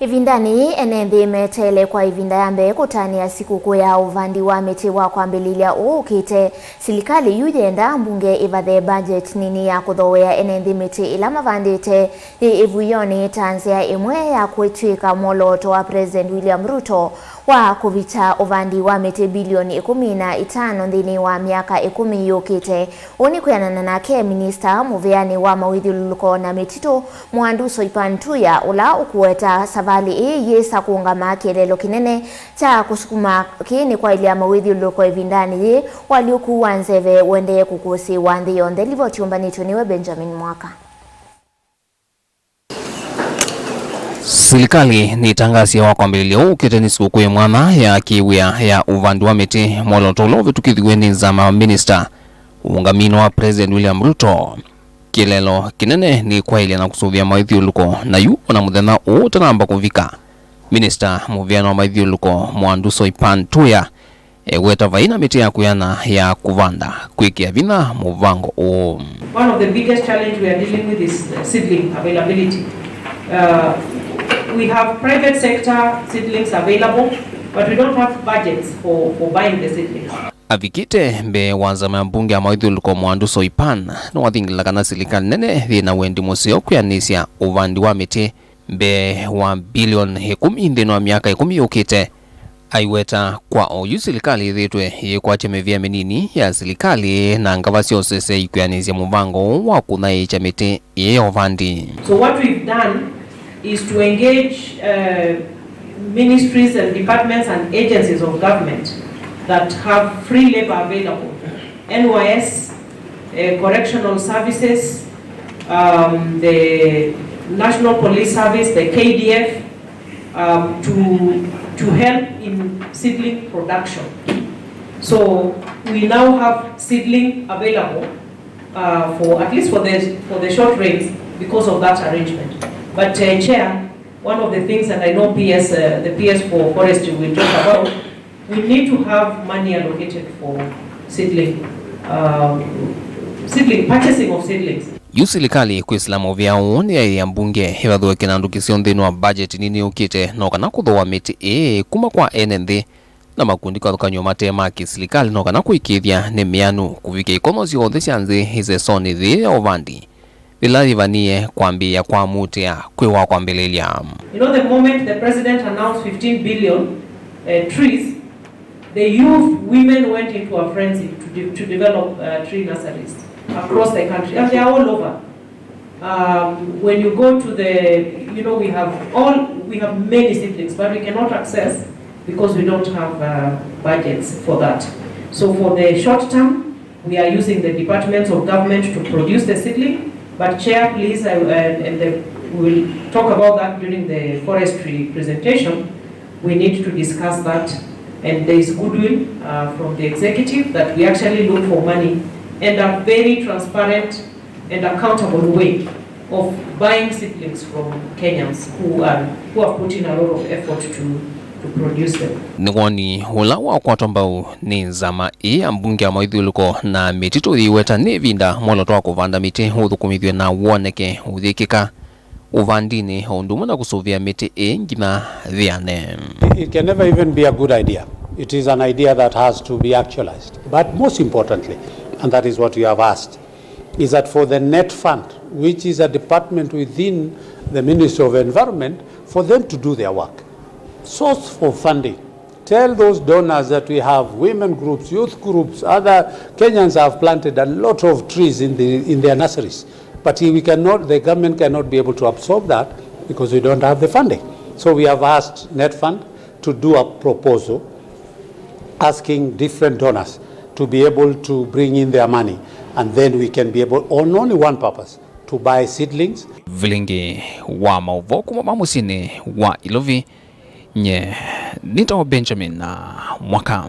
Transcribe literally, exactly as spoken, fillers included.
Ĩvindanĩ yĩĩ, ene nthĩ meteele kwa ĩvinda ya mbee kũtanĩa sikũkũ ya ũvandi wa mĩtĩ wa kwambĩlĩlya ũũ ũkĩte. Silikalĩ yu yenda mbunge ĩvathe budget nini ya kũthooea ene nthĩ mĩtĩ ĩla mavandĩte yĩ ĩvuĩonĩ ta nzĩa ĩmwe ya kwĩtw'ĩka mwolooto wa President William Ruto wa kũvikya ũvandi wa mĩtĩ bilioni ĩkũmi na itano nthĩnĩ wa myaka ĩkũmi yũkĩte. Ũũ nĩ kwĩanana nake minista mũvĩanĩ wa mawĩthyũlũlũko na mĩtitũ, Mwandu Soipan Tuya, ũla ũkũweta savalĩ ĩĩ yĩsa kũũngama kĩeleelo kĩnene kya kũsukuma kĩĩ nĩ kwaĩlya mawĩthyũlũlũko ĩvindanĩ yĩĩ, ũalyũku wa nzeve ũendee kũkũsĩĩwa nthĩ yonthe. Livoti yũmbanĩtw'e nĩwe Benjamin Mwaka. Silikalĩ nĩtangasie wa kwambĩlĩlya ũũ ũkĩte nĩ sikũkũ ĩ mwanya ya kĩwĩa ya ũvandi wa mĩtĩ, mwolooto ũla ũvĩtũkĩthiw'e nĩ nzama ya minista ũũngaminĩ wa President William Ruto. Kĩeleelo kĩnene nĩ kwaĩlya na kũsũvĩa mawĩthyũlũko, na yu ona mũthenya ũũ ũtanamba kũvika, minista mũvĩanĩ wa mawĩthyũlũko Mwandu Soipan Tuya eweta vai na mĩtĩ ya kwĩana ya kũvanda kwĩkĩa vinya mũvango ũũ. One of the biggest challenge we are dealing with is, uh, seedling availability. Uh, we have private sector seedlings available, but we don't have budgets for, for buying the seedlings. Avikĩte mbee wa nzama ya mbunge ya mawĩthyũlũko Mwandu Soipan, nĩwathingĩla kana silikalĩ nene yĩ na wendi mũseo kwĩanĩsya ũvandi wa mĩtĩ mbee wa bilioni ĩkũmi nthĩnĩ wa myaka ĩkũmi yũkĩte. Aiweta kwa oyu silikalĩ yĩthĩĩtwe yĩkwatya mĩvĩa mĩnini ya silikalĩ na ngavasya ũsese ikwĩanĩsya mũvango ũũ wa kũthaĩĩkya mĩtĩ ĩĩ ya ũvandi. So what we've done is to engage, uh, ministries and departments and agencies of government that have free labor available, N Y S, uh, correctional services, um, the National Police Service, the K D F, um, to, to help in seedling production. So we now have seedling available, uh, for, at least for the, for the short rains because of that arrangement. But, uh, Chair, one of the things, and I know P S, uh, the P S for forestry will talk about, we need to have money allocated for seedling, um, seedling, purchasing of seedlings. Yu silikalĩ kwĩsĩla mũvĩa ũũ nĩyaĩĩa mbunge ĩvathũe kĩnandũ kĩseo nthĩnĩ wa budget nini yũkĩte, no kana kũthooa mĩtĩ ĩĩ kuma kwa ene nthĩ na makundi kĩvathũkany'o mate ma kĩsilikalĩ, no kana kũĩkĩĩthya nĩ mĩanu kũvikĩa ikono syonthe sya nthĩ ĩsesonĩ yĩĩ ya ũvandi, yĩla yĩvanie kwambĩĩa kwamũtĩa kwĩ wa kwambĩlĩlya. You know, the moment the president announced fifteen billion, uh, trees, the youth, women went into a frenzy to de-, to develop, uh, tree nurseries across the country, and they are all over. Um, when you go to the, you know, we have all, we have many seedlings, but we cannot access because we don't have, uh, budgets for that. So for the short term, we are using the departments of government to produce the seedling. But Chair, please, I, and, and the, we'll talk about that during the forestry presentation. We need to discuss that, and there is goodwill, uh, from the executive that we actually look for money and a very transparent and accountable way of buying seedlings from Kenyans who are, who have put in a lot of effort to, to produce them. Nĩ woni ũla wakwatwa mbau nĩ nzama ĩĩ ya mbunge ya mawĩthyũlũko na mĩtitũ yĩweta nĩ ĩvinda mwolooto wa kũvanda mĩtĩ ũthũkũmĩthw'e na woneke ũyĩkĩka ũvandinĩ, o ũndũ ũmwe na kũsũvĩa mĩtĩ ĩĩ nginya yĩane. It can never even be a good idea. It is an idea that has to be actualized. But most importantly, and that is what you have asked, is that for the net fund, which is a department within the Ministry of Environment, for them to do their work. Source for funding. Tell those donors that we have, women groups, youth groups, other Kenyans have planted a lot of trees in the, in their nurseries. But we cannot, the government cannot be able to absorb that because we don't have the funding. So we have asked net fund to do a proposal asking different donors to be able to bring in their money, and then we can be able, on only one purpose, to buy seedlings. Vilingi wa maũvoo kuma ma mũsyĩnĩ wa Ilovi, nye nĩtawa Benjamin Mwaka.